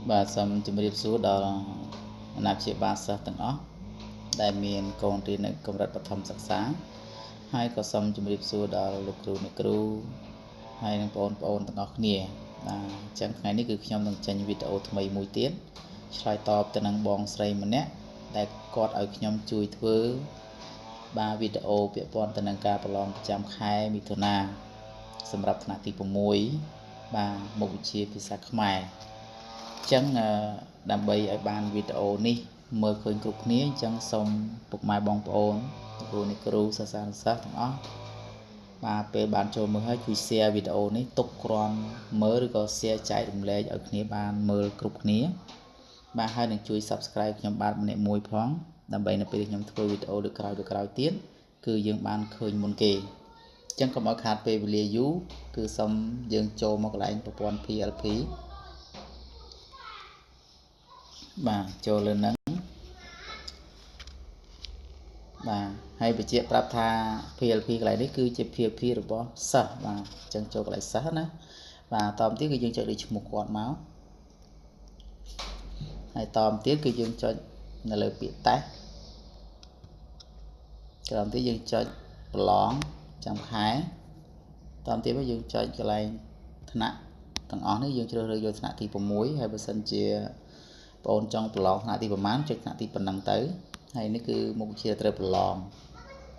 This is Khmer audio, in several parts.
បាទសូមជម្រាបសួរដល់អាណាព្យាបាលសិស្សទាំងអស់ដែលមានកូនរៀននៅកម្រិតបឋមសិក្សាហើយក៏សូមជម្រាបសួរដល់លោកគ្រូអ្នកគ្រូហើយនិងបងប្អូនទាំងអស់គ្នាបាទអញ្ចឹងថ្ងៃនេះគឺខ្ញុំនឹងចេញវីដេអូថ្មីមួយទៀតឆ្លើយតបទៅនឹងបងស្រីម្នាក់ដែលគាត់ឲ្យខ្ញុំជួយធ្វើបាទវីដេអូពាក់ព័ន្ធទៅនឹងការប្រឡងប្រចាំខែមិថុនាសម្រាប់ថ្នាក់ទី6បាទមុខវិជ្ជាភាសាខ្មែរអញ្ចឹងដើម្បីឲ្យបានវីដេអូនេះមើលឃើញគ្រប់គ្នាអញ្ចឹងសូមពុកម៉ែបងប្អូនគ្រូអ្នកគ្រូសិស្សានុសិស្សទាំងអស់បាទពេលបានចូលមើលហើយជួយ share វីដេអូនេះទុកគ្រាន់មើលឬក៏ share ចែករំលែកឲ្យគ្នាបានមើលគ្រប់គ្នាបាទហើយនឹងជួយ Subscribe ខ្ញុំបាទម្នាក់មួយផងដើម្បីនៅពេលខ្ញុំធ្វើវីដេអូលើក្រោយៗទៀតគឺយើងបានឃើញមុនគេអញ្ចឹងកុំឲ្យខាតពេលវេលាយូរគឺសូមយើងចូលមកកន្លែងប្រព័ន្ធ PLP បាទចូលលើនឹងបាទហើយបញ្ជាក់ប្រាប់ថា PLP កន្លែងនេះគឺជា PLP របស់សិស្សបាទអញ្ចឹងចូលកន្លែងសិស្សណាបាទតទៀតគឺយើងចុចលើឈ្មោះគាត់មកហើយតទៀតគឺយើងចុចនៅលើពាក្យតេស្តក្រោមទៀតយើងចុចប្រឡងចាំខែតទៀតមកយើងចុចកន្លែងថ្នាក់ទាំងអស់នេះយើងជ្រើសរើសយកថ្នាក់ទី6ហើយបើសិនជាបងអូនចង់ប្រឡងថ្នាក់ទីប្រមាណចុចថ្នាក់ទីប៉ុណ្ណឹងទៅហើយនេះគឺមុខវិជ្ជាត្រូវប្រឡង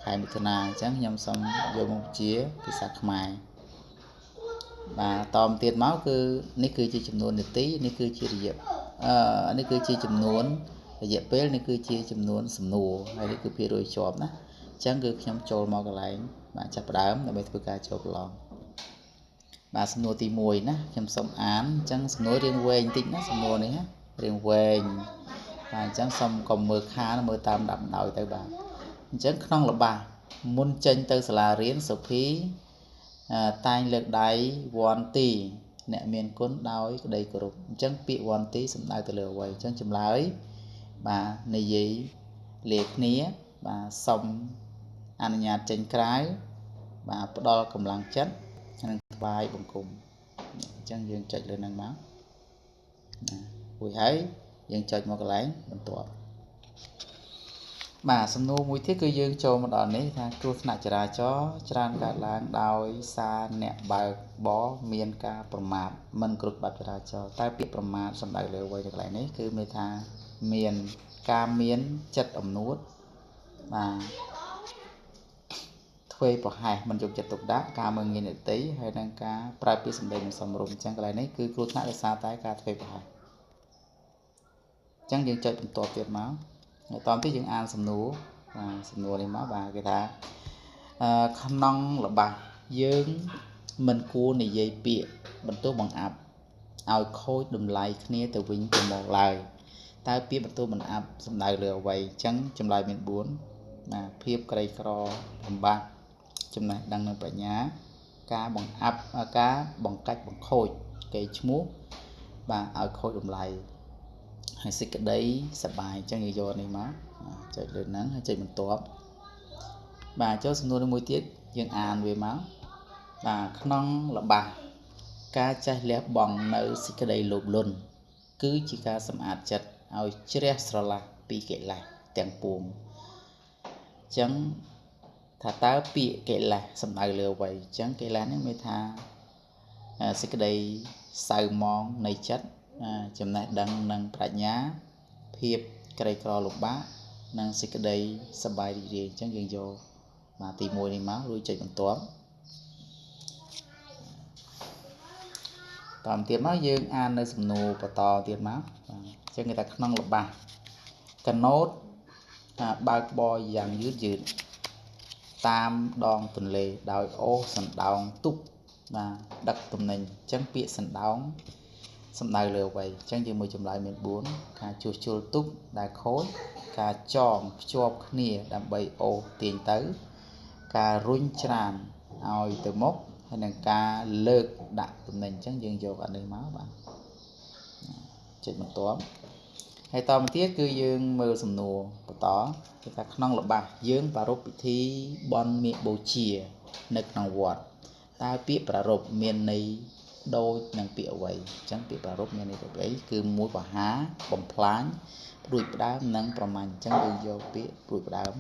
ខែមិថុនាអញ្ចឹងខ្ញុំសូមយកមុខវិជ្ជាភាសាខ្មែរបាទតទៀតមកគឺនេះគឺជាចំនួននាទីនេះគឺជារយៈនេះគឺជាចំនួនរយៈពេលនេះគឺជាចំនួនសំណួរហើយនេះគឺភាគរយជាប់ណាអញ្ចឹងគឺខ្ញុំចូលមកកន្លែងបាទចាប់ផ្ដើមដើម្បីធ្វើការចូលប្រឡងបាទសំណួរទី1ណាខ្ញុំសូមអានអញ្ចឹងសំណួររៀងវែងបន្តិចណាសំណួរនេះណារៀងវែងបាទអញ្ចឹងសូមកុំមើលខានមើលតាមដាប់ដោយទៅបាទអញ្ចឹងក្នុងល្បះមុនចេញទៅសាលារៀនសុភីតែងលើកដៃវន្ទីអ្នកមានគុណដោយក្តីគោរពអញ្ចឹងពាក្យវន្ទីសំដៅទៅលើអ្វីអញ្ចឹងចម្លើយបាទនិយាយលាគ្នាបាទសុំអនុញ្ញាតចេញក្រៅបាទផ្ដល់កម្លាំងចិត្តនិងថ្វាយបង្គំអញ្ចឹងយើងចុចលើនឹងមកណារួចហើយយើងចុចមកកន្លែងបន្ទាប់បាទសំណួរមួយទៀតគឺយើងចូលមកដល់នេះថាគ្រោះថ្នាក់ចរាចរណ៍ច្រើនកើតឡើងដោយសារអ្នកបើកបរមានការប្រមាថមិនគ្រប់ច្បាប់ចរាចរណ៍តែពាក្យប្រមាថសំដៅលើអ្វីនៅកន្លែងនេះគឺមានថាមានការមានចិត្តអំនួតបាទធ្វើប្រហែសមិនយកចិត្តទុកដាក់ការមើលងាយអ្នកដទៃហើយនិងការប្រើពាក្យសម្ដីមិនសមរម្យអញ្ចឹងកន្លែងនេះគឺគ្រោះថ្នាក់ដោយសារតែការធ្វើប្រហែសអញ្ចឹងយើងចុចបន្ទាប់ទៀតមកហើយតទៀតយើងអានសំណួរបាទសំណួរនេះមកបាទគេថាក្នុងល្បះយើងមិនគួរនិយាយពាក្យបន្ទោសបង្អាប់ឲ្យខូចតម្លៃគ្នាទៅវិញទៅមកឡើយតើពាក្យបន្ទោសបង្អាប់សំដៅលើអ្វីអញ្ចឹងចម្លើយមាន4បាទភាពក្រីក្រលំបាកចំណេះដឹងនិងបញ្ញាការបង្អាប់ការបង្កាច់បង្ខូចកេរ្តិ៍ឈ្មោះបាទឲ្យខូចតម្លៃហើយសេចក្តីសប្បាយអញ្ចឹងយើងយកនេះមកចុចលើហ្នឹងហើយចុចបន្ទាប់បាទចូលសំណួរមួយទៀតយើងអានវាមកបាទក្នុងល្បះការចេះលះបង់នៅសេចក្តីលោភលន់គឺជាការសម្អាតចិត្តឲ្យជ្រះស្រឡះពីកិលេសទាំងពួងអញ្ចឹងថាតើពាក្យកិលេសសំដៅលើអ្វីអញ្ចឹងកិលេសហ្នឹងមានថាសេចក្តីសៅមងនៃចិត្តចំណេះដឹងនិងប្រាជ្ញាភាពក្រីក្រលំបាកនិងសេចក្តីសប្បាយរីករាយអញ្ចឹងយើងយកបាទទី1នេះមករួចចុចបន្ទាប់តាមទៀតមកយើងអាននៅសំណួរបន្តទៀតមកបាទអញ្ចឹងគេថាក្នុងល្បះកណូតបើកបរយ៉ាងយឺតយឺតតាមដងទន្លេដោយអូសសណ្ដោងទុកបាទដឹកទំនិញអញ្ចឹងពាក្យសណ្ដោងសំដៅលើអ្វីអញ្ចឹងយើងមើលចម្លើយមាន4ការជួសជុលទូកដែលខូចការចងភ្ជាប់គ្នាដើម្បីអូសទាញទៅការរុញច្រានឲ្យទៅមុខហើយនឹងការលើកដាក់ទំនិញអញ្ចឹងយើងយកអានេះមកបាទចុចបន្ទាប់ហើយតមកទៀតគឺយើងមើលសំណួរបន្តគេថាក្នុងល្បះយើងប្រារព្ធពិធីបុណ្យមាឃបូជានៅក្នុងវត្តតើពាក្យប្រារព្ធមានន័យ ដូចនឹងពាក្យអ្វីអញ្ចឹងពាក្យប្រារព្ធមានន័យដូចអីគឺមួយបហាបំផ្លាញព្រួយផ្ដើមនិងប្រមាញ់អញ្ចឹងយើងយកពាក្យព្រួយផ្ដើម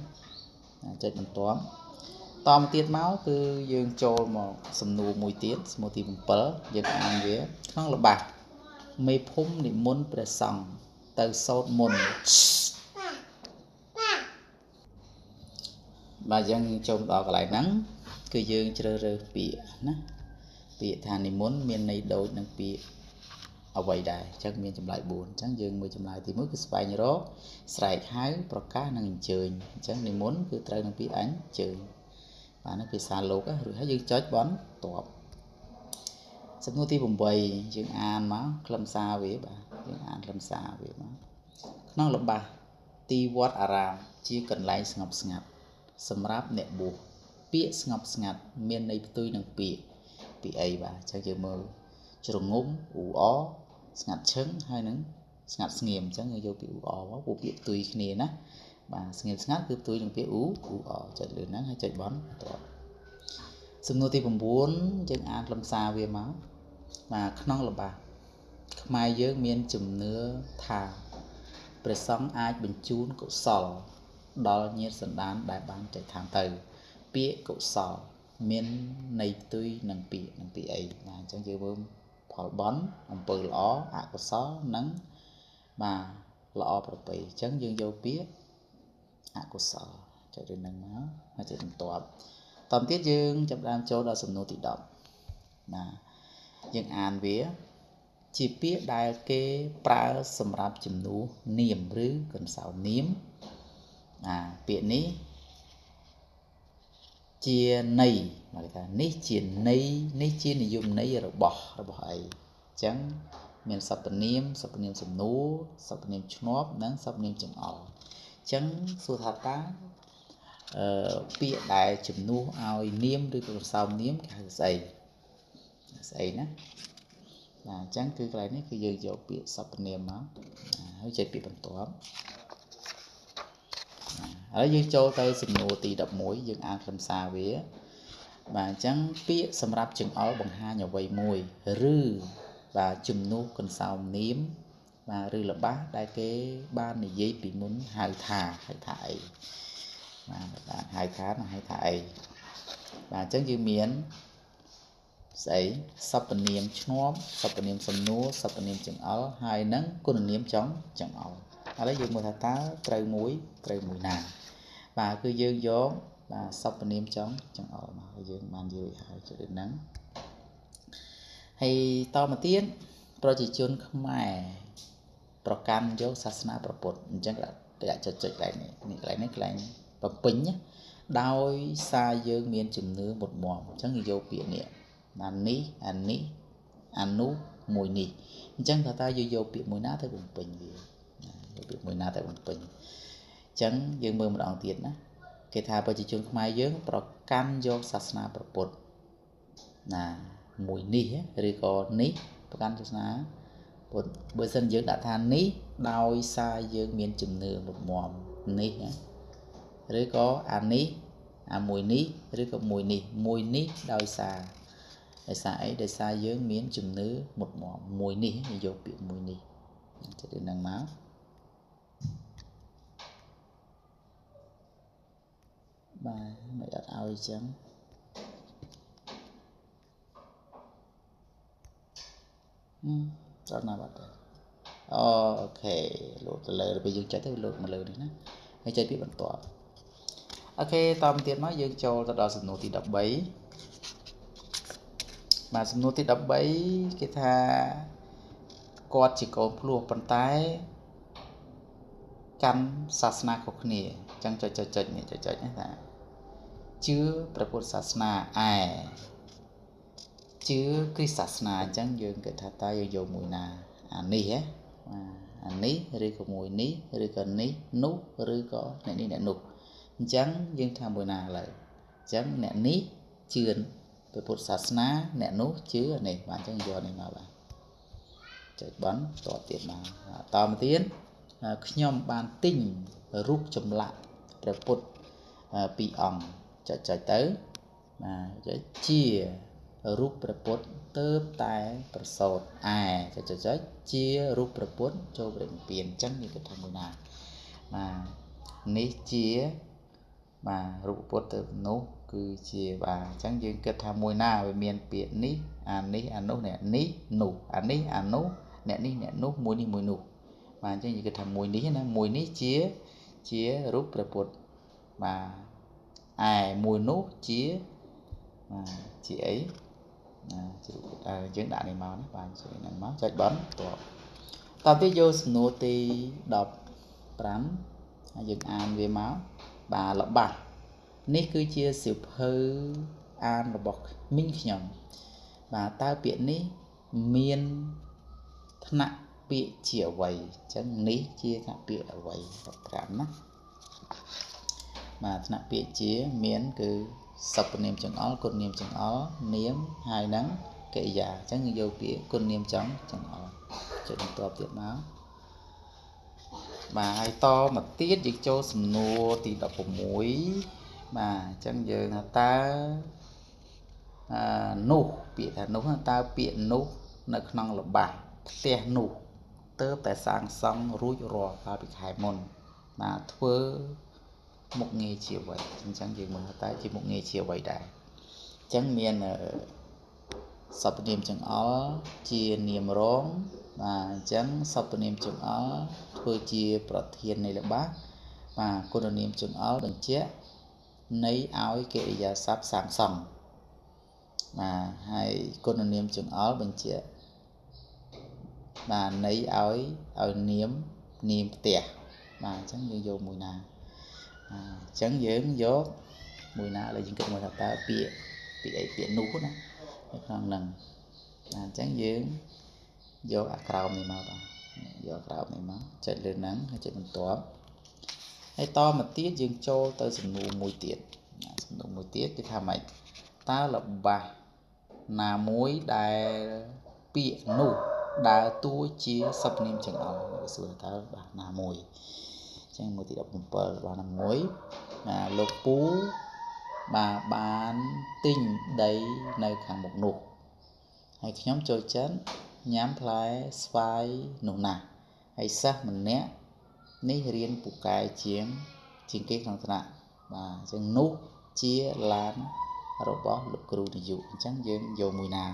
ចុចបន្ទាប់តមកទៀតមកគឺយើងចូលមកសំណួរមួយទៀតសំណួរទី7យើងអានវាក្នុងល្បះមេភូមិនិមន្តព្រះសង្ឃទៅសូត្រមន្តបាទយើងចូលដល់កន្លែងហ្នឹងគឺយើងជ្រើសរើសពាក្យណាពាក្យថានិមន្តមានន័យដូចនឹងពាក្យអ្វីដែរអញ្ចឹងមានចម្លើយ4អញ្ចឹងយើងមើលចម្លើយទី1គឺស្វែងរកស្រែកហៅប្រកាសនិងអញ្ជើញអញ្ចឹងនិមន្តគឺត្រូវនឹងពាក្យអញ្ជើញបាទនេះភាសាលោករួចហើយយើងចុចបន្ទាប់សំណួរទី8យើងអានមកខ្លឹមសារវាបាទយើងអានខ្លឹមសារវាមកក្នុងល្បះទីវត្តអារាមជាកន្លែងស្ងប់ស្ងាត់សម្រាប់អ្នកបួសពាក្យស្ងប់ស្ងាត់មានន័យផ្ទុយនឹងពាក្យពីអីបាទអញ្ចឹងយើងមើលជ្រងំអ៊ូអស្ងាត់ឈឹងហើយនឹងស្ងាត់ស្ងៀមអញ្ចឹងយើងយកពាក្យអ៊ូអមកពួកពាក្យផ្ទុយគ្នាណាបាទស្ងៀមស្ងាត់គឺផ្ទុយនឹងពាក្យអ៊ូអចុចលើហ្នឹងហើយចុចបន្ទាប់សំណួរទី9យើងអានខ្លឹមសារវាមកបាទក្នុងល្បះខ្មែរយើងមានជំនឿថាព្រះសង្ឃអាចបញ្ជូនកុសលដល់ញាតិសន្តានដែលបានចែកឋានទៅពាក្យកុសលមានន័យផ្ទុយនឹងពាក្យអីបាទអញ្ចឹងយើងមើលផលបុណ្យអំពើល្អអកុសលនិងបាទល្អប្រពៃអញ្ចឹងយើងយកពាក្យអកុសលចុចលើនឹងមកហើយចុចបន្ទាប់តទៅទៀតយើងចាប់ដើមចូលដល់សំណួរទី10បាទយើងអានវាជាពាក្យដែលគេប្រើសម្រាប់ជំនួសនាមឬកន្សោមនាមពាក្យនេះជាន័យមកគេថានេះជាន័យនេះជានិយមន័យរបស់អីអញ្ចឹងមានសព្វនាមសព្វនាមសំណួរសព្វនាមឈ្នាប់និងសព្វនាមចង្អុលអញ្ចឹងសួរថាតើពាក្យដែលជំនួសឲ្យនាមឬក៏កន្សោមនាមគេហៅស្អីស្អីណាបាទអញ្ចឹងគឺកន្លែងនេះគឺយើងយកពាក្យសព្វនាមមកហើយចុចពាក្យបន្ទាប់ហើយយើងចូលទៅសំណួរទី11យើងអានខ្លឹមសារវាបាទអញ្ចឹងពាក្យសម្រាប់ចង្អុលបង្ហាញអ្វីមួយឬបាទជំនួសកន្សោមនាមបាទឬល្បះដែលគេបាននិយាយពីមុនហៅថាអីបាទហៅថាអីបាទអញ្ចឹងយើងមានស្អីសព្វនាមឈ្នាប់សព្វនាមសំណួរសព្វនាមចង្អុលហើយនឹងគុណនាមចង្អុលឥឡូវយើងមើលថាតើត្រូវមួយណាបាទគឺយើងយកបាទសព្វនាមចង្អុលមកយើងបានយល់ហើយចុចហ្នឹងហើយតមកទៀតប្រជាជនខ្មែរប្រកាន់យកសាសនាព្រះពុទ្ធអញ្ចឹងដាក់ចុចកន្លែងនេះកន្លែងនេះកន្លែងបំពេញដោយសារយើងមានជំនឿមុតមអញ្ចឹងយកពាក្យនេះអានេះអានេះអានោះមួយនេះអញ្ចឹងថាតើយើងយកពាក្យមួយណាទៅបំពេញវាយកពាក្យមួយណាទៅបំពេញអញ្ចឹងយើងមើលម្ដងទៀតណាគេថាប្រជាជនខ្មែរយើងប្រកាន់យកសាសនាព្រះពុទ្ធណាមួយនេះឬក៏នេះប្រកាន់សាសនាពុទ្ធបើសិនយើងដាក់ថានេះដោយសារយើងមានជំនឿមុតមនេះឬក៏អានេះអាមួយនេះឬក៏មួយនេះមួយនេះដោយសារអីដោយសារយើងមានជំនឿមុតមមួយនេះយកពាក្យមួយនេះចិត្តនឹងមកបាទមិនអត់ឲ្យអញ្ចឹងដល់ណាបាត់ទៅអូខេលោតទៅលើពេលយើងចុចទៅលោតមកលើនេះណាហើយចុចពាក្យបន្ទាប់អូខេតមកទៀតមកយើងចូលទៅដល់សំណួរទី13បាទសំណួរទី13គេថាគាត់ជាកូនភ្លោះប៉ុន្តែកាន់សាសនាខុសគ្នាអញ្ចឹងចុចចុចនេះចុចនេះថាជឿព្រះពុទ្ធសាសនាឯជឿគ្រិស្តសាសនាអញ្ចឹងយើងគិតថាតើយើងយកមួយណាអានេះហ៎អានេះឬក៏មួយនេះឬក៏នេះនោះឬក៏អ្នកនេះអ្នកនោះអញ្ចឹងយើងថាមួយណាឥឡូវអញ្ចឹងអ្នកនេះជឿព្រះពុទ្ធសាសនាអ្នកនោះជឿនេះបាទអញ្ចឹងយកនេះមកបាទចុចបន្ទាប់ទៀតមកតមកទៀតខ្ញុំបានទិញរូបចម្លាក់ព្រះពុទ្ធពីរអង្គចុចទៅបាទចុចជា រូបព្រះពុទ្ធទៅតែប្រសូតឯចុចចុចជារូបព្រះពុទ្ធចូលព្រះនិព្វានអញ្ចឹងយើងគិតថាមួយណាបាទនេះជាបាទរូបពុទ្ធទៅនោះគឺជាបាទអញ្ចឹងយើងគិតថាមួយណាវាមានពាក្យនេះអានេះអានោះអ្នកនេះនោះអានេះអានោះអ្នកនេះអ្នកនោះមួយនេះមួយនោះបាទអញ្ចឹងយើងគិតថាមួយនេះណាមួយនេះជារូបព្រះពុទ្ធបាទឯមួយនោះជាបាទជាអីណាជារូបយើងដាក់នេះមកណាបាទជួយហ្នឹងមកចុចបន្ទាប់តទៅទៀតយកសំណួរទី15ហើយយើងអានវាមកបាទល្បះនេះគឺជាសៀវភៅអានរបស់មីងខ្ញុំបាទតើពាក្យនេះមានថ្នាក់ពាក្យជាអ្វីអញ្ចឹងនេះជាថ្នាក់ពាក្យអ្វី15ណាបាទថ្នាក់ពាក្យជាមានគឺសព្វនាមចង្អុលគុណនាមចង្អុលនាមហើយនឹងកិរិយាអញ្ចឹងយើងយកពាក្យគុណនាមចង្អុលចុចបន្ទាប់ទៀតមកបាទហើយតមកទៀតយើងចូលសំណួរទី16បាទអញ្ចឹងយើងថាតើនោះពាក្យថានោះតើពាក្យនោះនៅក្នុងល្បះផ្ទះនោះទើបតែសាងសង់រួចរាល់កាលពីខែមុនបាទធ្វើមុខងារជាអ្វីអញ្ចឹងយើងមើលថាតើជាមុខងារជាអ្វីដែរអញ្ចឹងមានសព្វនាមចង្អុលជានាមរងបាទអញ្ចឹងសព្វនាមចង្អុលធ្វើជាប្រធាននៃល្បះបាទគុណនាមចង្អុលបញ្ជាក់នៃឲ្យកិរិយាសព្ទសាងសង់បាទហើយគុណនាមចង្អុលបញ្ជាក់បាទនៃឲ្យនាមផ្ទះបាទអញ្ចឹងយើងយកមួយណាអញ្ចឹងយើងយកមួយណាឥឡូវយើងគិតមើលថាតើពាក្យអីពាក្យនោះណានៅក្នុងហ្នឹងបាទអញ្ចឹងយើងយកអាក្រោមនេះមកបាទយកអាក្រោមនេះមកចុចលើហ្នឹងហើយចុចបន្ទាប់ហើយតមកទៀតយើងចូលទៅសំណួរមួយទៀតសំណួរមួយទៀតគេថាម៉េចតើល្បះណាមួយដែលពាក្យនោះដើរតួជាសព្វនាមចង្អុលគេសួរតើបាទណាមួយអញ្ចឹងមួយទី17របស់ណាមួយបាទលោកពូបាទបានទិញដីនៅខាងមុខនោះហើយខ្ញុំចូលចិត្តញ៉ាំផ្លែស្វាយនោះណាស់ហើយសិស្សម្នាក់នេះរៀនពូកែជាងគេក្នុងថ្នាក់បាទអញ្ចឹងនោះជាឡានរបស់លោកគ្រូនាយកអញ្ចឹងយើងយកមួយណា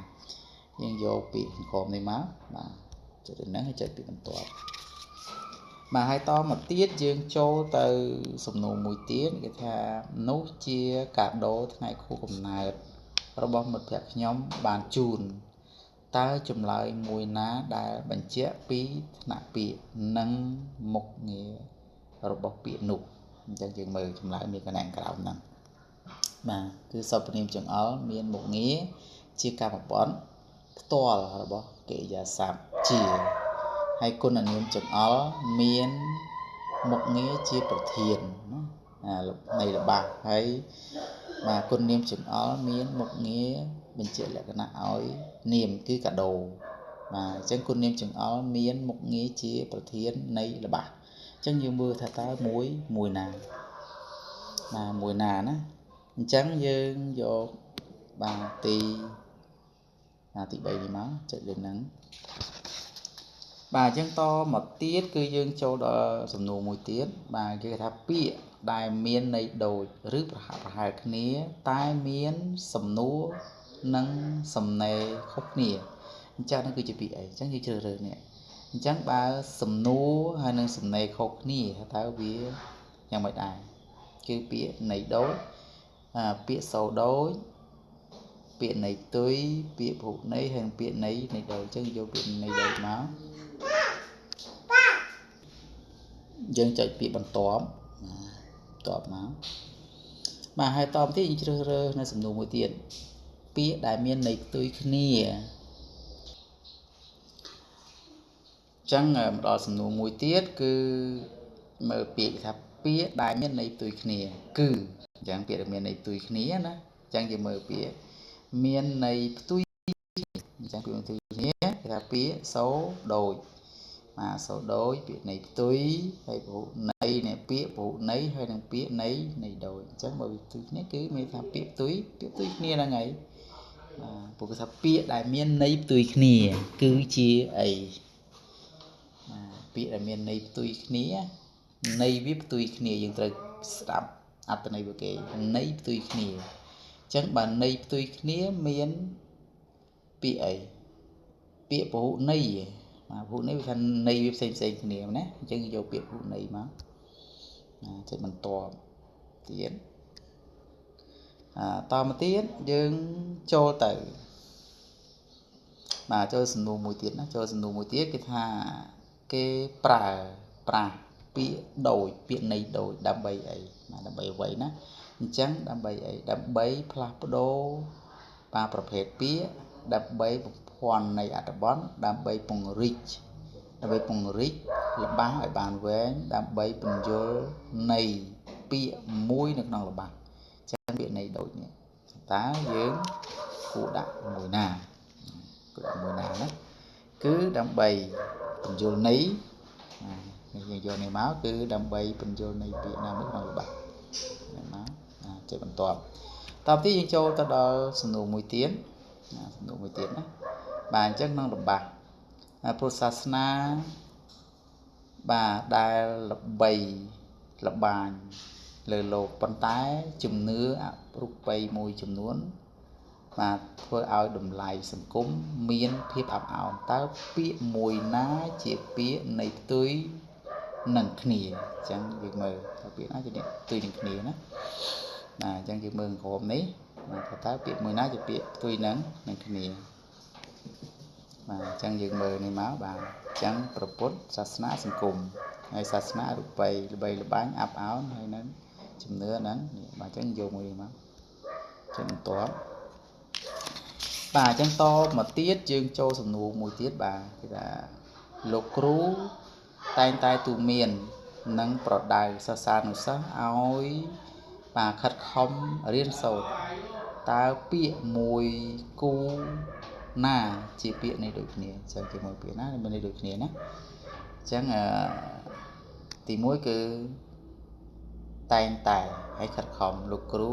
យើងយកពាក្យក្រោមនេះមកបាទចុចទៅហ្នឹងហើយចុចពាក្យបន្ទាប់បាទហើយតមកទៀតយើងចូលទៅសំណួរមួយទៀតគេថានោះជាកាដូថ្ងៃខួបកំណើតរបស់មិត្តភក្តិខ្ញុំបានជូនតើចម្លើយមួយណាដែលបញ្ជាក់ពីថ្នាក់ពាក្យនិងមុខងាររបស់ពាក្យនោះអញ្ចឹងយើងមើលចម្លើយមានកន្លែងក្រោមហ្នឹងបាទគឺសព្វនាមចង្អុលមានមុខងារជាកម្មបត្តិផ្ទាល់របស់កិរិយាសព្ទជាហើយគុណនាមចង្អុលមានមុខងារជាប្រធានណានៃល្បះហើយបាទគុណនាមចង្អុលមានមុខងារបញ្ជាក់លក្ខណៈឲ្យនាមគឺកាដូបាទអញ្ចឹងគុណនាមចង្អុលមានមុខងារជាប្រធាននៃល្បះអញ្ចឹងយើងមើលថាតើមួយណាបាទមួយណាណាអញ្ចឹងយើងយកបាទទី3នេះមកចុចលើហ្នឹងបាទអញ្ចឹងតមកទៀតគឺយើងចូលដល់សំណួរមួយទៀតបាទគេថាពាក្យដែលមានន័យដូចឬប្រហាក់ប្រហែលគ្នាតែមានសំណួរនិងសំណេរខុសគ្នាអញ្ចឹងហ្នឹងគឺជាពាក្យអីអញ្ចឹងយើងជ្រើសរើសនេះអញ្ចឹងបើសំណួរហើយនិងសំណេរខុសគ្នាតើវាយ៉ាងម៉េចដែរគឺពាក្យន័យដូចពាក្យសូដូចពាក្យន័យផ្ទុយពាក្យពហុន័យហើយនិងពាក្យន័យដូចអញ្ចឹងយកពាក្យន័យដូចមកយើងចុចពាក្យបន្ទាប់បន្ទាប់មកបាទហើយតទៀតយើងជ្រើសរើសនៅសំណួរមួយទៀតពាក្យដែលមានន័យផ្ទុយគ្នាអញ្ចឹងមកដល់សំណួរមួយទៀតគឺមើលពាក្យថាពាក្យដែលមានន័យផ្ទុយគ្នាគឺអញ្ចឹងពាក្យដែលមានន័យផ្ទុយគ្នាណាអញ្ចឹងយើងមើលពាក្យមានន័យផ្ទុយអញ្ចឹងពាក្យផ្ទុយគ្នាគេថាពាក្យសូដូចបាទសូដូចពាក្យន័យផ្ទុយហើយពហុន័យនេះពាក្យពហុន័យហើយនឹងពាក្យន័យដូចអញ្ចឹងបើវាផ្ទុយគ្នាគឺមានថាពាក្យផ្ទុយគ្នាហ្នឹងហើយ បាទពួកគេថាពាក្យដែលមានន័យផ្ទុយគ្នាគឺជាអីបាទពាក្យដែលមានន័យផ្ទុយគ្នាន័យវាផ្ទុយគ្នាយើងត្រូវស្ដាប់អត្ថន័យរបស់គេន័យផ្ទុយគ្នាអញ្ចឹងបើន័យផ្ទុយគ្នាមានពាក្យអីពាក្យពហុន័យបាទពហុន័យវាថាន័យវាផ្សេងផ្សេងគ្នាណាអញ្ចឹងយកពាក្យពហុន័យមកចុចបន្ទាប់ទៀតតមកទៀតយើងចូលទៅបាទចូលសំណួរមួយទៀតណាចូលសំណួរមួយទៀតគេថាគេប្រើប្រាស់ពាក្យដូចពាក្យន័យដូចដើម្បីអីបាទដើម្បីអ្វីណាអញ្ចឹងដើម្បីអីដើម្បីផ្លាស់ប្ដូរបាទប្រភេទពាក្យដើម្បីបំភាន់នៃអត្ថបទដើម្បីពង្រីកល្បះឲ្យបានវែងដើម្បីពន្យល់នៃពាក្យមួយនៅក្នុងល្បះចឹងពាក្យនៃដូចនេះតើយើងគួរដាក់មួយណាគួរដាក់មួយណាណាគឺដើម្បីពន្យល់នៃយើងយកនេះមកគឺដើម្បីពន្យល់នៃពាក្យណាមួយក្នុងល្បះនេះមកចេះបន្ទាប់តទៅទៀតយើងចូលទៅដល់សំណួរមួយទៀតសំណួរមួយទៀតណាបាទអញ្ចឹងក្នុងល្បះពុទ្ធសាសនាបាទដែលល្បីល្បាញលើលោកប៉ុន្តែជំនឿអរូបីមួយចំនួនបាទធ្វើឲ្យតម្លៃសង្គមមានភាពអាប់អោនតើពាក្យមួយណាជាពាក្យនៃផ្ទុយនឹងគ្នាអញ្ចឹងយើងមើលតើពាក្យណាជាអ្នកផ្ទុយនឹងគ្នាណាបាទអញ្ចឹងយើងមើលក្រុមនេះបាទថាតើពាក្យមួយណាជាពាក្យផ្ទុយនឹងគ្នាបាទអញ្ចឹងយើងមើលនេះមកបាទអញ្ចឹងព្រះពុទ្ធសាសនាសង្គមហើយសាសនារូបីល្បីល្បាញអាប់អោនហើយនឹងជំនឿហ្នឹងនេះបាទអញ្ចឹងយកមួយនេះមកចឹងបន្ទាប់បាទអញ្ចឹងតមកទៀតយើងចូលសំណួរមួយទៀតបាទគេថាលោកគ្រូតែងតែទូមាននិងប្រដៅសិស្សានុសិស្សឲ្យបាទខិតខំរៀនសូត្រតើពាក្យមួយគូណាជាពាក្យនេះដូចគ្នាអញ្ចឹងជាមួយពាក្យណាមាននេះដូចគ្នាណាអញ្ចឹងទី1គឺតែងតែឲ្យខិតខំលោកគ្រូ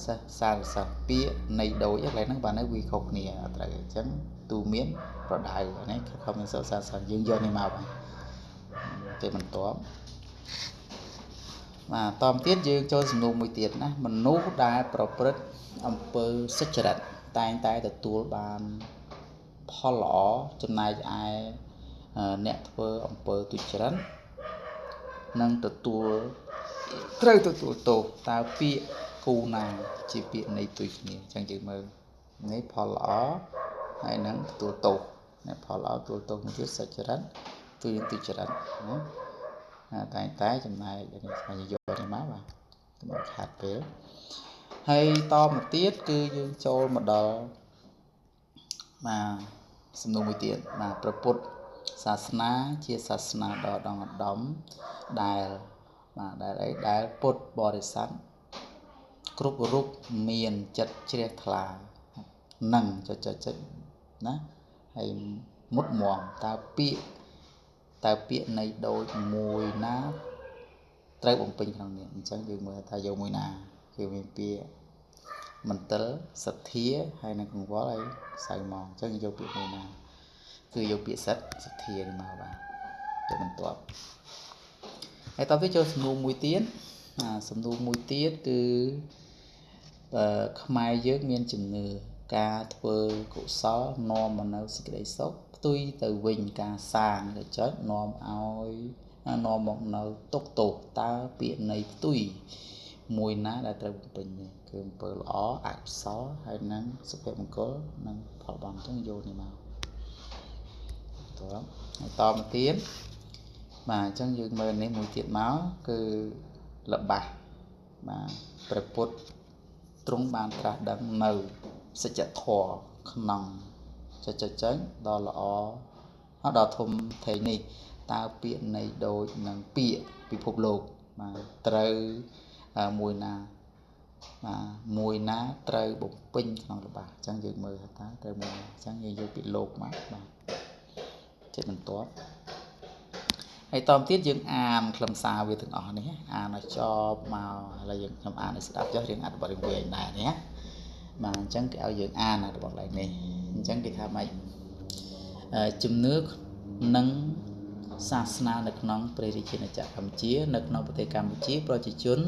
សិស្សសានុសិស្សពាក្យនៃដូចកន្លែងហ្នឹងបាទនៅវាខុសគ្នាអត់ត្រូវអញ្ចឹងទូមានប្រដៅនេះខិតខំសិស្សសានុសិស្សយើងយកនេះមកបាទទៅបន្ទាប់បាទតទៀតយើងចូលសំណួរមួយទៀតណាមនុស្សដែលប្រព្រឹត្តអំពើសុចរិតតែងតែទទួលបានផលល្អចំណែកឯអ្នកធ្វើអំពើទុច្ចរិតនឹងទទួលត្រូវទទួលទោសតើពាក្យគូណាជាពាក្យនៃផ្ទុយគ្នាអញ្ចឹងយើងមើលនេះផលល្អហើយនឹងទទួលទោសនេះផលល្អទទួលទោសមួយទៀតសុចរិតទុយទុច្ចរិតណាតែងតែចំណែកនេះស្មានយកនេះមកបាទកុំខាតពេលហើយតមកទៀតគឺយើងចូលមកដល់បាទសំណួរមួយទៀតបាទព្រះពុទ្ធសាសនាជាសាសនាដ៏ឧត្តមដែលបាទដែលអីដែលពុទ្ធបរិស័ទគ្រប់រូបមានចិត្តជ្រះថ្លានិងចុចចុចណាហើយមុតមមតើពាក្យនៃដូចមួយណាត្រូវបំពេញក្នុងនេះអញ្ចឹងយើងមើលថាយកមួយណាគឺមានពាក្យមន្ទិលសទ្ធាហើយនឹងកង្វល់ហើយសៅម៉ងអញ្ចឹងយកពាក្យមួយណាគឺយកពាក្យសិទ្ធសទ្ធានេះមកបាទទៅបន្ទាប់ហើយតទៅចូលសំណួរមួយទៀតសំណួរមួយទៀតគឺខ្មែរយើងមានជំនឿការធ្វើកុសលនាំមកនូវសេចក្តីសុខផ្ទុយទៅវិញការសាងទៅចុចនាំឲ្យនាំមកនូវទុក្ខទោសតើពាក្យនៃផ្ទុយមួយណាដែលត្រូវបំពេញនេះគឺអំពើល្អអកុសលហើយនឹងសុភមង្គលនិងផលបុណ្យអញ្ចឹងយកនេះមកតោះហើយតមកទៀតបាទអញ្ចឹងយើងមើលនេះមួយទៀតមកគឺល្បះបាទព្រះពុទ្ធទ្រង់បានត្រាស់ដឹងនៅសច្ចធម៌ក្នុងចុចចុចដល់ល្អដល់ធំធេងនេះតើពាក្យនៃដូចនឹងពាក្យពិភពលោកបាទត្រូវមួយណាបាទមួយណាត្រូវបំពេញក្នុងល្បះអញ្ចឹងយើងមើលថាតើត្រូវមួយណាអញ្ចឹងយើងយកពាក្យលោកមកបាទចិត្តបន្ទាប់ហើយតទៀតយើងអានខ្លឹមសារវាទាំងអស់នេះអានឲ្យចប់មកឥឡូវយើងខ្ញុំអានឲ្យស្ដាប់ចុះរៀងអត្ថបទរៀងវែងដែរនេះណា បាទអញ្ចឹងគេឲ្យយើងអានរបស់កន្លែងនេះអញ្ចឹងគេថាម៉េចជំនឿនិងសាសនានៅក្នុងព្រះរាជាណាចក្រកម្ពុជានៅក្នុងប្រទេសកម្ពុជាប្រជាជន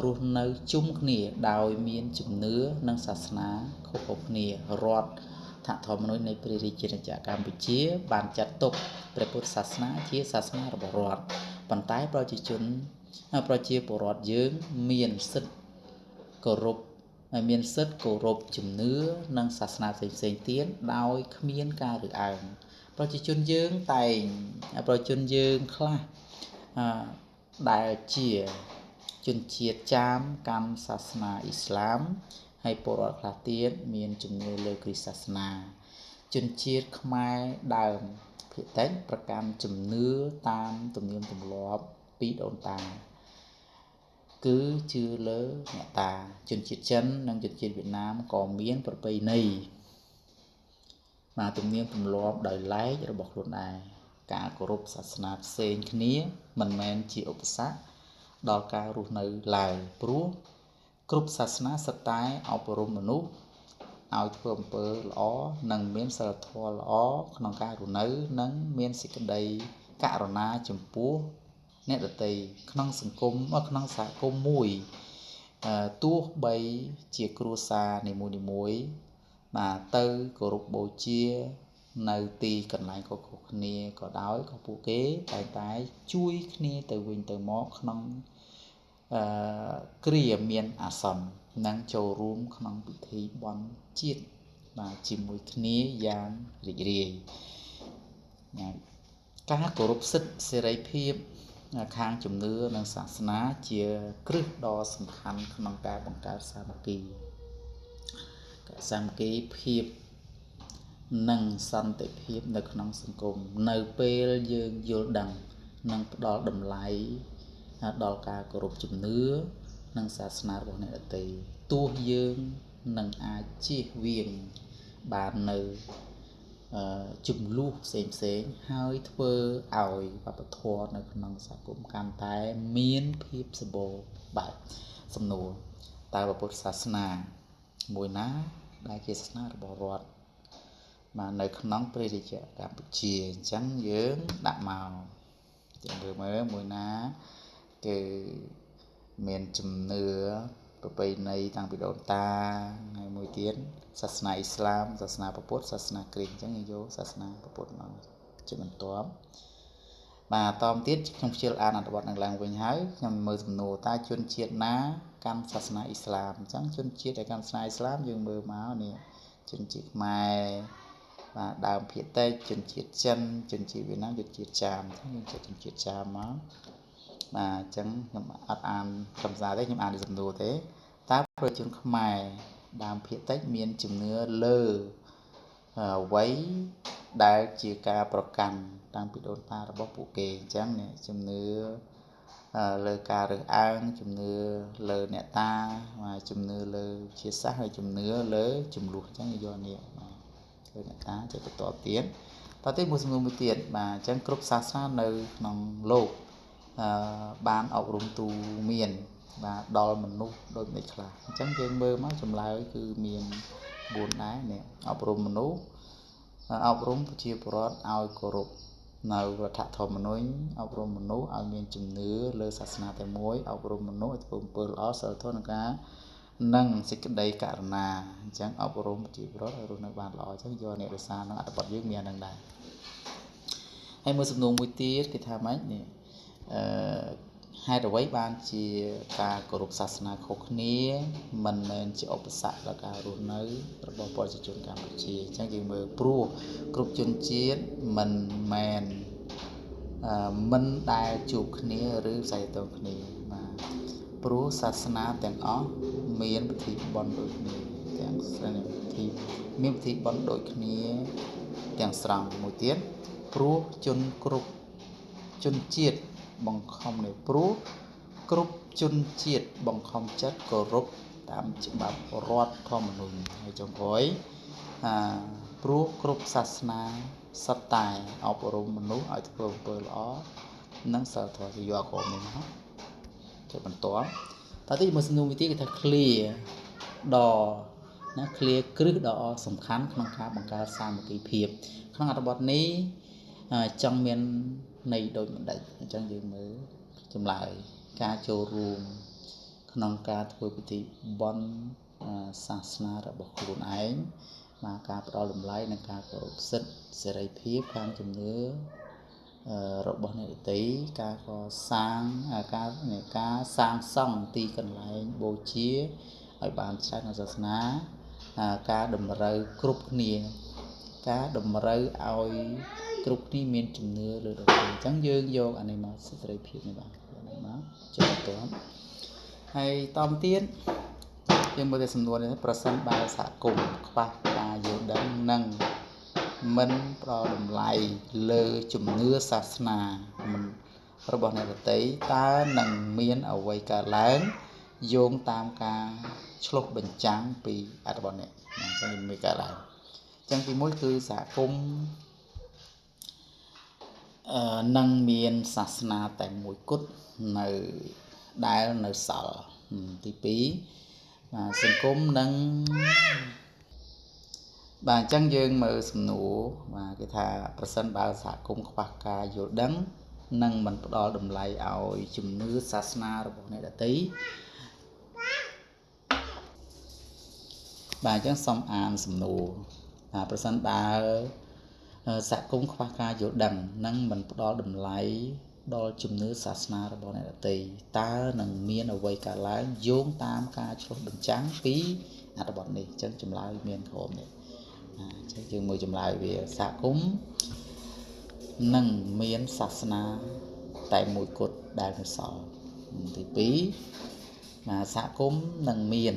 រស់នៅជុំគ្នាដោយមានជំនឿនិងសាសនាខុសៗគ្នារដ្ឋធម្មនុញ្ញនៃព្រះរាជាណាចក្រកម្ពុជាបានចាត់ទុកព្រះពុទ្ធសាសនាជាសាសនារបស់រដ្ឋប៉ុន្តែប្រជាពលរដ្ឋយើងមានសិទ្ធិគោរពមានសិទ្ធិគោរពជំនឿនិងសាសនាផ្សេងៗទៀតដោយគ្មានការរើសអើងប្រជាជនយើងតែងប្រជាជនយើងខ្លះដែលជាជនជាតិចាមកាន់សាសនាអ៊ីស្លាមហើយពលរដ្ឋខ្លះទៀតមានជំនឿលើគ្រិស្តសាសនាជនជាតិខ្មែរដើមភាគតិចប្រកាន់ជំនឿតាមទំនៀមទម្លាប់ពីដូនតាគឺជឿលើអ្នកតាជនជាតិចិននិងជនជាតិវៀតណាមក៏មានប្រពៃណីបាទទំនៀមទម្លាប់ដោយឡែករបស់ខ្លួនដែរការគោរពសាសនាផ្សេងគ្នាមិនមែនជាឧបសគ្គដល់ការរស់នៅឡើយព្រោះគ្រប់សាសនាសុទ្ធតែអប់រំមនុស្សឲ្យធ្វើអំពើល្អនិងមានសីលធម៌ល្អក្នុងការរស់នៅនិងមានសេចក្តីករុណាចំពោះអ្នកដទៃក្នុងសង្គមក្នុងសហគមន៍មួយទោះបីជាគ្រួសារនីមួយៗបាទទៅគោរពបូជានៅទីកន្លែងខុសៗគ្នាក៏ដោយក៏ពួកគេតែងតែជួយគ្នាទៅវិញទៅមកក្នុងគ្រាមានអាសន្ននិងចូលរួមក្នុងពិធីបុណ្យជាតិបាទជាមួយគ្នាយ៉ាងរីករាយការគោរពសិទ្ធិសេរីភាពខាងជំនឿនិងសាសនាជាគ្រឹះដ៏សំខាន់ក្នុងការបង្កើតសាមគ្គីភាពនិងសន្តិភាពនៅក្នុងសង្គមនៅពេលយើងយល់ដឹងនិងផ្ដល់តម្លៃដល់ការគោរពជំនឿនិងសាសនារបស់អ្នកដទៃទោះយើងនឹងអាចជៀសវាងបាននៅជំលោះផ្សេងៗហើយធ្វើឲ្យវប្បធម៌នៅក្នុងសហគមន៍កាន់តែមានភាពសម្បូរបែបសំណួរតើពុទ្ធសាសនាមួយណាដែលជាសាសនារបស់រដ្ឋបាទនៅក្នុងព្រះរាជាកម្ពុជាអញ្ចឹងយើងដាក់មកយើងមើលមួយណាគឺមានជំនឿប្រពៃណីតាំងពីដូនតាហើយមួយទៀតសាសនាអ៊ីស្លាមសាសនាពុទ្ធសាសនាគ្រិស្តអញ្ចឹងយើងយកសាសនាពុទ្ធមកជាបន្ទាប់បាទតទៀតខ្ញុំខ្ជិលអានអត្ថបទនឹងឡើងវិញហើយខ្ញុំមើលសំណួរតើជនជាតិណាកាន់សាសនាអ៊ីស្លាមអញ្ចឹងជនជាតិដែលកាន់សាសនាអ៊ីស្លាមយើងមើលមកនេះជនជាតិខ្មែរបាទដើមភាគតិចជនជាតិចិនជនជាតិវៀតណាមជនជាតិចាមអញ្ចឹងយើងជនជាតិចាមមកបាទអញ្ចឹងខ្ញុំអត់អានខ្លឹមសារទេខ្ញុំអានពីសំណួរទេតើប្រជាជនខ្មែរដើមភាគតិចមានជំនឿលើអ្វីដែលជាការប្រកាន់តាំងពីដូនតារបស់ពួកគេអញ្ចឹងនេះជំនឿលើការរើសអើងជំនឿលើអ្នកតាជំនឿលើវិទ្យាសាស្ត្រហើយជំនឿលើចំនួនអញ្ចឹងយកនេះបាទលើអ្នកតាចុចបន្តទៀតតទៅមួយសំណួរមួយទៀតបាទអញ្ចឹងគ្រប់សាសនានៅក្នុងលោកបានអប់រំទូមានបាទដល់មនុស្សដូចនេះខ្លះអញ្ចឹងយើងមើលមកចម្លើយគឺមាន4ដែរនេះអប់រំមនុស្សអប់រំប្រជាពលរដ្ឋឲ្យគោរពនៅរដ្ឋធម្មនុញ្ញអប់រំមនុស្សឲ្យមានជំនឿលើសាសនាតែមួយអប់រំមនុស្សឲ្យធ្វើអំពើល្អសីលធម៌និងការនិងសេចក្តីករុណាអញ្ចឹងអប់រំប្រជាពលរដ្ឋឲ្យរស់នៅបានល្អអញ្ចឹងយកអ្នករក្សានឹងអត្ថបទយើងមាននឹងដែរហើយមើលសំណួរមួយទៀតគេថាម៉េចនេះហេតុអ្វីបានជាការគោរពសាសនាខុសគ្នាមិនមែនជាឧបសគ្គដល់ការរស់នៅរបស់ប្រជាជនកម្ពុជាអញ្ចឹងយើងមើលព្រោះគ្រប់ជនជាតិមិនមែនមិនដែលជួបគ្នាឬផ្សែងតងគ្នាបាទព្រោះសាសនាទាំងអស់មានពិធីបុណ្យដូចគ្នាទាំងពិធីមានពិធីបុណ្យដូចគ្នាទាំងស្រង់មួយទៀតព្រោះជនគ្រប់ជនជាតិបង្ខំនៃព្រោះគ្រប់ជនជាតិបង្ខំចិត្តគោរពតាមច្បាប់រដ្ឋធម្មនុញ្ញហើយចុងក្រោយព្រោះគ្រប់សាសនាសុទ្ធតែអប់រំមនុស្សឲ្យធ្វើអំពើល្អនិងសីលធម៌យកក្រុមនេះមកចុចបន្ទាប់តទៅមើលសំណួរមួយទៀតគេថា clear ដល់ ណាឃ្លាគ្រឹះដ៏សំខាន់ក្នុងការបង្កើតសាមគ្គីភាពក្នុងអត្ថបទនេះចង់មានន័យដូចម្ដេចអញ្ចឹងយើងមើលចម្លើយការចូលរួមក្នុងការធ្វើពិធីបុណ្យសាសនារបស់ខ្លួនឯងបាទការផ្ដល់តម្លៃនិងការគោរពសិទ្ធិសេរីភាពខាងជំនឿរបស់អ្នកដទៃការកសាងការសាងសង់ទីកន្លែងបូជាឲ្យបានច្រើនក្នុងសាសនាការតម្រូវគ្រប់គ្នាការតម្រូវឲ្យគ្រប់គ្នាមានជំនឿលើដទៃអញ្ចឹងយើងយកអានេះមកសិទ្ធិសេរីភាពនេះបាទនេះមកចុះបន្ទាប់ហើយតមទៀតយើងមើលទៅសំណួរនេះប្រសិនបើសហគមន៍ខ្វះការយល់ដឹងនិងមិនផ្ដល់តម្លៃលើជំនឿសាសនាមិនរបស់អ្នកដទៃតើនឹងមានអ្វីកើតឡើងយោងតាមការឆ្លុះបញ្ចាំងពីអត្ថបទនេះអញ្ចឹងមានកើតឡើងអញ្ចឹងទី1គឺសហគមន៍នឹងមានសាសនាតែមួយគត់នៅដែលនៅសល់ទី2បាទសង្គមនឹងបាទអញ្ចឹងយើងមើលសំណួរបាទគេថាប្រសិនបើសហគមន៍ខ្វះការយល់ដឹងនិងមិនផ្ដល់តម្លៃឲ្យជំនឿសាសនារបស់អ្នកដទៃបាទអញ្ចឹងសូមអានសំណួរបាទប្រសិនបើសហគមន៍ខ្វះការយល់ដឹងនិងមិនផ្ដល់តម្លៃដល់ជំនឿសាសនារបស់អ្នកដទៃតើនឹងមានអ្វីកើតឡើងយោងតាមការឆ្លុះបញ្ចាំងពីអត្ថបទនេះអញ្ចឹងចម្លើយមានក្រុមនេះអញ្ចឹងយើងមើលចម្លើយវាសហគមន៍នឹងមានសាសនាតែមួយគត់ដែលនៅសល់ទី2បាទសហគមន៍នឹងមាន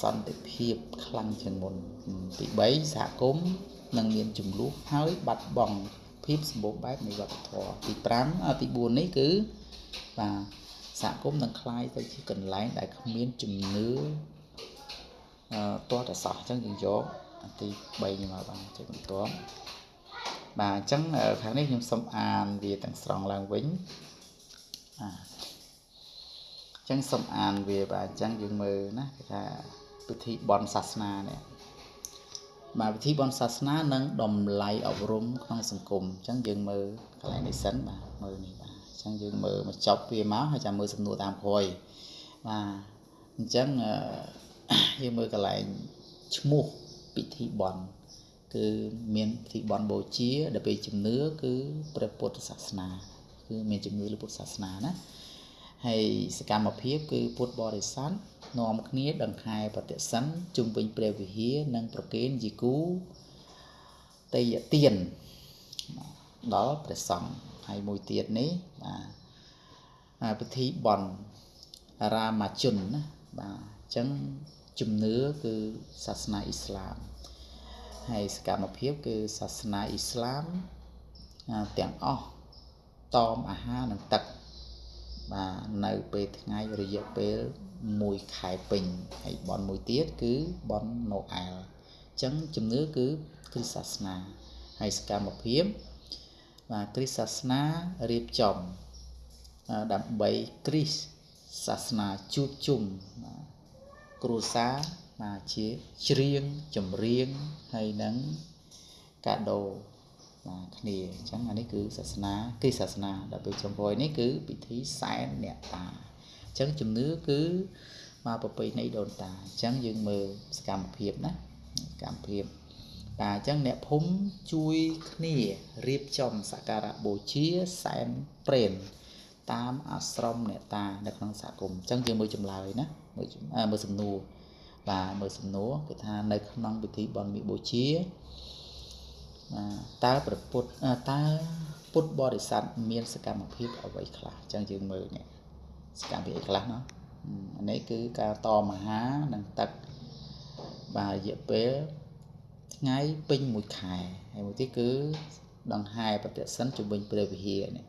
សន្តិភាពខ្លាំងជាងមុនទី3សហគមន៍នឹងមានចំនួនហើយបាត់បង់ភាពសម្បូរបែបនៃវប្បធម៌ទី5ទី4នេះគឺបាទសហគមន៍នឹងក្លាយទៅជាកន្លែងដែលគ្មានជំនឿទាល់តែសោះអញ្ចឹងយើងយកទី3នេះមកបាទចុចបន្ទាប់បាទអញ្ចឹងខាងនេះខ្ញុំសូមអានវាទាំងស្រុងឡើងវិញបាទអញ្ចឹងសូមអានវាបាទអញ្ចឹងយើងមើលណាគេថាពិធីបុណ្យសាសនានេះបាទពិធីបុណ្យសាសនានិងតម្លៃអប់រំក្នុងសង្គមអញ្ចឹងយើងមើលកន្លែងនេះសិនបាទមើលនេះបាទអញ្ចឹងយើងមើលមកចប់វាមកហើយចាំមើលសំណួរតាមក្រោយបាទអញ្ចឹងយើងមើលកន្លែងឈ្មោះពិធីបុណ្យគឺមានពិធីបុណ្យបូជាដល់ពេលជំនឿគឺព្រះពុទ្ធសាសនាគឺមានជំនឿលើពុទ្ធសាសនាណាហើយសកម្មភាពគឺពុទ្ធបរិស័ទនាំគ្នាដង្ហែប្រតិសិនជុំវិញព្រះវិហារនិងប្រគេនជាគូទេយទានដល់ព្រះសង្ឃហើយមួយទៀតនេះបាទពិធីបុណ្យរាមាជនណាបាទអញ្ចឹងជំនឿគឺសាសនាអ៊ីស្លាមហើយសកម្មភាពគឺសាសនាអ៊ីស្លាមទាំងអស់តមអាហារនិងទឹកបាទនៅពេលថ្ងៃរយៈពេល1ខែពេញហើយបុណ្យមួយទៀតគឺបុណ្យណូអែលអញ្ចឹងជំនឿគឺគ្រិស្តសាសនាហើយសកម្មភាពបាទគ្រិស្តសាសនារៀបចំដើម្បីគ្រិស្តសាសនាជួបជុំគ្រួសារបាទជាច្រៀងចម្រៀងហើយនឹងកាដូបាទគ្នាអញ្ចឹងអានេះគឺសាសនាគ្រិស្តសាសនាដល់ពេលចុងក្រោយនេះគឺពិធីសែនអ្នកតាអញ្ចឹងជំនឿគឺមកប្រពៃណីដូនតាអញ្ចឹងយើងមើលសកម្មភាពណាសកម្មភាពបាទអញ្ចឹងអ្នកភូមិជួយគ្នារៀបចំសក្ការៈបូជាសែនព្រេនតាមអាស្រមអ្នកតានៅក្នុងសហគមន៍អញ្ចឹងយើងមើលចម្លើយណាមើលសំណួរបាទមើលសំណួរគេថានៅក្នុងពិធីបុណ្យមាឃបូជាតើព្រះពុទ្ធតើពុទ្ធបរិស័ទមានសកម្មភាពអ្វីខ្លះអញ្ចឹងយើងមើលនេះសកម្មភាពអីខ្លះណោះអានេះគឺការតមហានិងទឹកបាទរយៈពេលថ្ងៃពេញមួយខែហើយមួយទៀតគឺដង្ហែប្រតិសិនជំវិញព្រះវិហារនេះ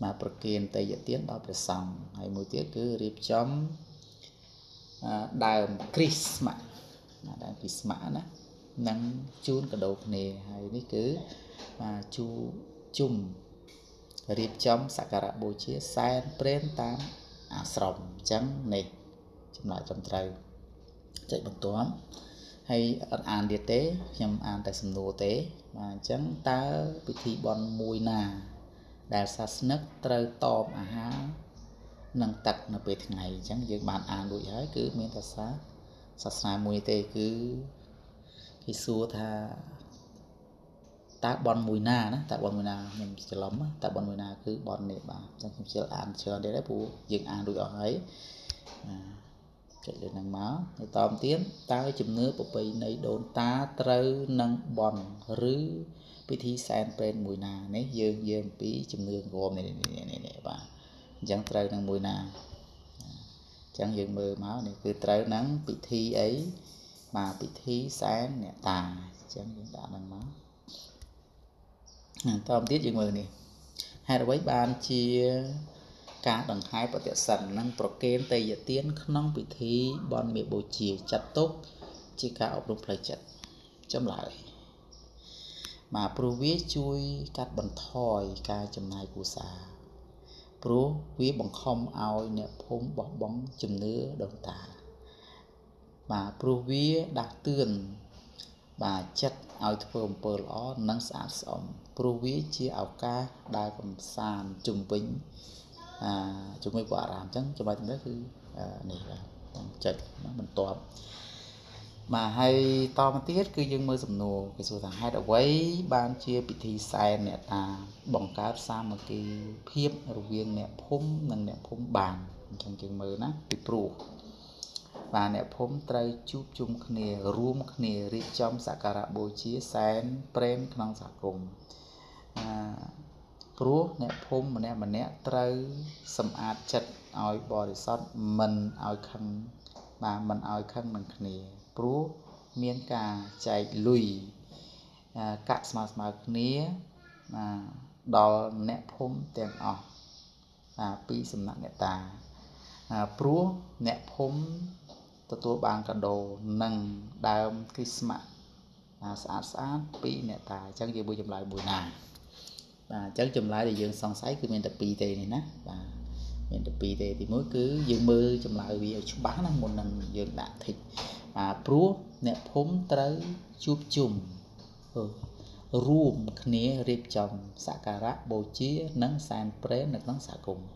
បាទប្រគេនទេយទានដល់ព្រះសង្ឃហើយមួយទៀតគឺរៀបចំដើមគ្រីស្មាស់ដើមគ្រីស្មាស់ណានិងជូនកាដូគ្នាហើយនេះគឺបាទជូជុំរៀបចំសក្ការៈបូជាសែនព្រេនតាមអាស្រមអញ្ចឹងនេះចម្លើយត្រឹមត្រូវ ចុចបន្ទាប់ហើយអត់អានទៀតទេខ្ញុំអានតែសំណួរទេបាទអញ្ចឹងតើពិធីបុណ្យមួយណាដែលសាសនិកត្រូវតបអាហារនិងទឹកនៅពេលថ្ងៃអញ្ចឹងយើងបានអានរួចហើយគឺមានតែសាសនាមួយទេគឺគេសួរថាតើបុណ្យមួយណាណាតើបុណ្យមួយណាខ្ញុំច្រឡំតើបុណ្យមួយណាគឺបុណ្យនេះបាទអញ្ចឹងខ្ញុំជិលអានច្រើនទៀតហើយព្រោះយើងអានរួចអស់ហើយបាទចុចលើនឹងមកហើយតមទៀតតើជំនឿប្រពៃណីដូនតាត្រូវនឹងបុណ្យឬពិធីសែនព្រេនមួយណានេះយើងនិយាយអំពីជំនឿក្រមនេះនេះបាទអញ្ចឹងត្រូវនឹងមួយណាអញ្ចឹងយើងមើលមកនេះគឺត្រូវនឹងពិធីអីបាទពិធីសែនអ្នកតាអញ្ចឹងយើងដាក់នឹងមកតមទៀតយើងមើលនេះហេតុអ្វីបានជាការដង្ហែបតិសិននិងប្រគេនទេយទានក្នុងពិធីបុណ្យមេបូជាចាត់ទុកជាការអប់រំផ្លូវចិត្តចម្លើយបាទព្រោះវាជួយកាត់បន្ថយការចំណាយគ្រួសារព្រោះវាបង្ខំឲ្យអ្នកភូមិបោះបង់ជំនឿដូនតាបាទព្រោះវាដាស់តឿនបាទចិត្តឲ្យធ្វើអំពើល្អនិងស្អាតស្អំព្រោះវាជាឱកាសដើរកម្សាន្តជុំវិញជាមួយវត្តអារាមអញ្ចឹងចម្លើយត្រឹមត្រូវគឺនេះបាទចុចបន្ទាប់បាទហើយតមកទៀតគឺយើងមើលសំណួរគេសួរថាហេតុអ្វីបានជាពិធីសែនអ្នកតាបង្កើតសាមគ្គីភាពរវាងអ្នកភូមិនិងអ្នកភូមិបានអញ្ចឹងយើងមើលណាពីព្រោះបាទអ្នកភូមិត្រូវជួបជុំគ្នារួមគ្នារៀបចំសក្ការៈបូជាសែនព្រេនក្នុងសហគមន៍ព្រោះអ្នកភូមិម្នាក់ម្នាក់ត្រូវសម្អាតចិត្តឲ្យបរិសុទ្ធមិនឲ្យខឹងបាទមិនឲ្យខឹងនឹងគ្នាព្រោះមានការចែកលុយកាក់ស្មើស្មើគ្នាបាទដល់អ្នកភូមិទាំងអស់បាទពីសំណាក់អ្នកតាព្រោះអ្នកភូមិទទួលបានកាដូនិងដើមគ្រីស្មាស់ស្អាតស្អាតពីអ្នកតាអញ្ចឹងយើងមួយចម្លើយមួយណាបាទអញ្ចឹងចម្លើយដែលយើងសង្ស័យគឺមានតែពីរទេនេះណាបាទមានតែពីរទេទីមួយគឺយើងមើលចម្លើយវាឲ្យច្បាស់ណាមុននឹងយើងដាក់ធីកបាទព្រោះអ្នកភូមិត្រូវជួបជុំរួមគ្នារៀបចំសក្ការៈបូជានិងសែនព្រេននៅក្នុងសហគមន៍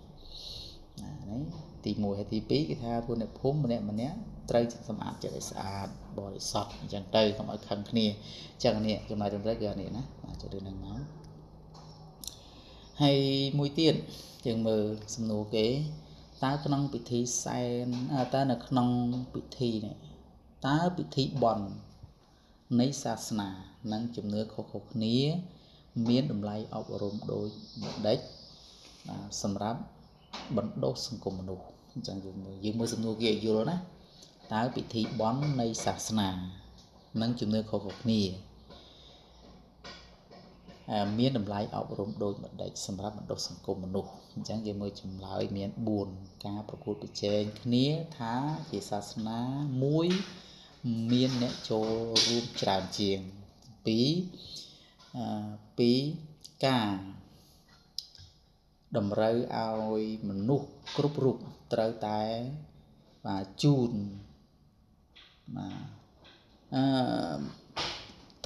ណានេះទី1ហើយទី2គេថាពួកអ្នកភូមិម្នាក់ម្នាក់ត្រូវសម្អាតចិត្តឲ្យស្អាតបរិសុទ្ធអញ្ចឹងទៅកុំឲ្យខឹងគ្នាអញ្ចឹងនេះចម្លើយត្រឹមត្រូវគឺអានេះណាបាទចុចលើនឹងមកហើយមួយទៀតយើងមើលសំណួរគេតើក្នុងពិធីសែនតើនៅក្នុងពិធីនេះតើពិធីបុណ្យនៃសាសនានិងជំនឿខុសៗគ្នាមានតម្លៃអប់រំដូចម្ដេចបាទសម្រាប់បណ្ដុះសង្គមមនុស្សអញ្ចឹងយើងមើលសំណួរគេឲ្យយល់ណាតើពិធីបុណ្យនៃសាសនានិងជំនឿខុសៗគ្នាមានតម្លៃអប់រំដូចម្ដេចសម្រាប់បណ្ដុះសង្គមមនុស្សអញ្ចឹងយើងមើលចម្លើយមាន4ការប្រកួតប្រជែងគ្នាថាជាសាសនាមួយមានអ្នកចូលរួមច្រើនជាង2ការតម្រូវឲ្យមនុស្សគ្រប់រូបត្រូវតែបាទជូនបាទ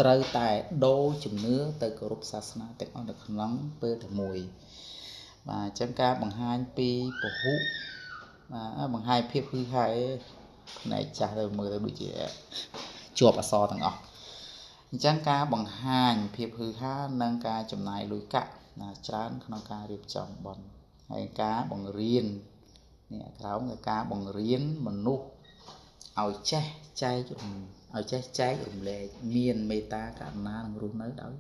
ត្រូវតែដូរជំនឿទៅគោរពសាសនាទាំងអស់នៅក្នុងពេលតែមួយបាទអញ្ចឹងការបង្ហាញពីពហុបាទបង្ហាញភាពហឺហែផ្នែកចាស់ទៅមើលទៅដូចជាជាប់អក្សរទាំងអស់អញ្ចឹងការបង្ហាញភាពហឺហានិងការចំណាយលុយកាក់ណាច្រើនក្នុងការរៀបចំបុណ្យហើយការបង្រៀននេះក្រោមគឺការបង្រៀនមនុស្សឲ្យចេះចែករំឲ្យចេះចែករំលែកមានមេត្តាករុណានិងរស់នៅដោយ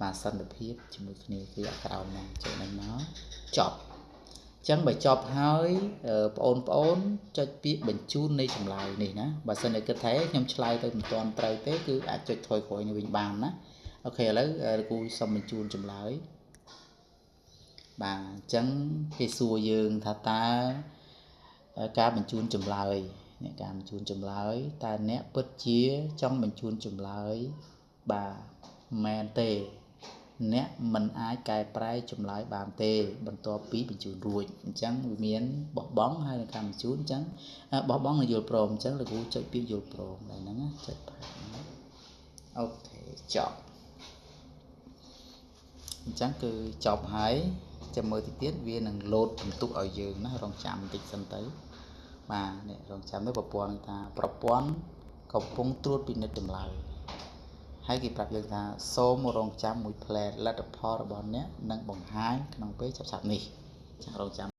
បាទសន្តិភាពជាមួយគ្នាគឺអាក្រោមហ្នឹងចុចហ្នឹងមកចប់អញ្ចឹងបើចប់ហើយបងប្អូនចុចពាក្យបញ្ជូននៃចម្លើយនេះណាបើសិនតែគិតថាខ្ញុំឆ្លើយទៅមិនទាន់ត្រូវទេគឺអាចចុចថយក្រោយនេះវិញបានណាអូខេឥឡូវគ្រូសុំបញ្ជូនចម្លើយបាទអញ្ចឹងគេសួរយើងថាតើការបញ្ជូនចម្លើយអ្នកការបញ្ជូនចម្លើយតើអ្នកពិតជាចង់បញ្ជូនចម្លើយបាទមែនទេ អ្នកមិនអាចកែប្រែចម្លើយបានទេ បន្ទាប់ពីបញ្ជូនរួចអញ្ចឹងវាមានបោះបង់ហើយនឹងការបញ្ជូនអញ្ចឹងបោះបង់នឹងយល់ព្រមអញ្ចឹងលោកគ្រូចុចពាក្យយល់ព្រមឡើយហ្នឹងណាចុចផា OK ចប់អញ្ចឹងគឺចប់ហើយចាំមើលតិចទៀតវានឹងលោតបន្ទុកឲ្យយើងណារងចាំបន្តិចសិនទៅបាទនេះរងចាំទៅប្រព័ន្ធថាប្រព័ន្ធកំពុងត្រួតពិនិត្យចម្លើយហើយគេប្រាប់យើងថាសូមរងចាំមួយផ្លែតលទ្ធផលរបស់អ្នកនឹងបង្ហាញក្នុងពេលឆាប់ៗនេះចារងចាំ